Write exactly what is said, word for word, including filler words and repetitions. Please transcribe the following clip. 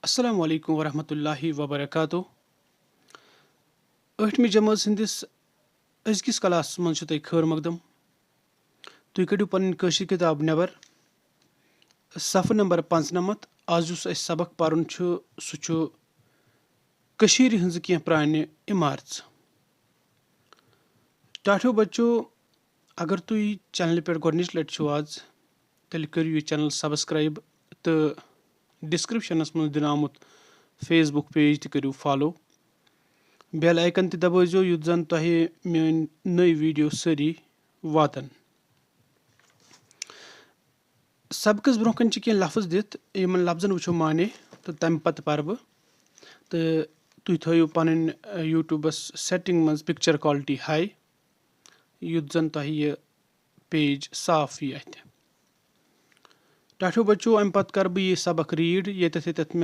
السلام علیکم ورحمۃ اللہ وبرکاتہ۔ ٲٹھمہِ جمٲژ ہٕنٛدِس أزکِس کلاسَس منٛز چھُ تۄہہِ خٲر مقدم۔ تُہۍ کٔڑِو پنٕنۍ کٲشِر کِتاب نٮ۪بر۔ صفہٕ نمبر پانٛژنَمَتھ۔ آز یُس اَسہِ سبق پَرُن چھُ، سُہ چھُ کٔشیٖرِ ہٕنٛزٕ کینٛہہ پرٛانہِ عمارژٕ۔ ٹاٹھیو بچو، اگر تُہۍ چینلہِ پٮ۪ٹھ گۄڈٕنِچ لٹہِ چھِو آز، تیٚلہِ کٔرِو یہِ چینل subscribe تہٕ description منٛز دِنہٕ آمُت Facebook page تہِ کٔرِو follow۔ Bell icon تہِ دبٲیزیو، یُتھ زن تۄہہِ میٲنۍ نٔے video سٲری واتن۔ سبقس برونٛہہ کنہِ چھِ کینٛہہ لفظ دِتھ، یِمن لفظن وٕچھو معنی تہٕ تمہِ پتہٕ پرٕ بہٕ۔ تہٕ تُہۍ تھٲیِو پنٕنۍ، اَ، YouTubeس setting منٛز picture quality high، یُتھ زن تۄہہِ یہِ page صاف یی اتھِ۔ ٹاٹھیو بچو، امہِ پتہٕ کرٕ بہٕ یہِ سبق read، ییٚتٮ۪تھ ییٚتٮ۪تھ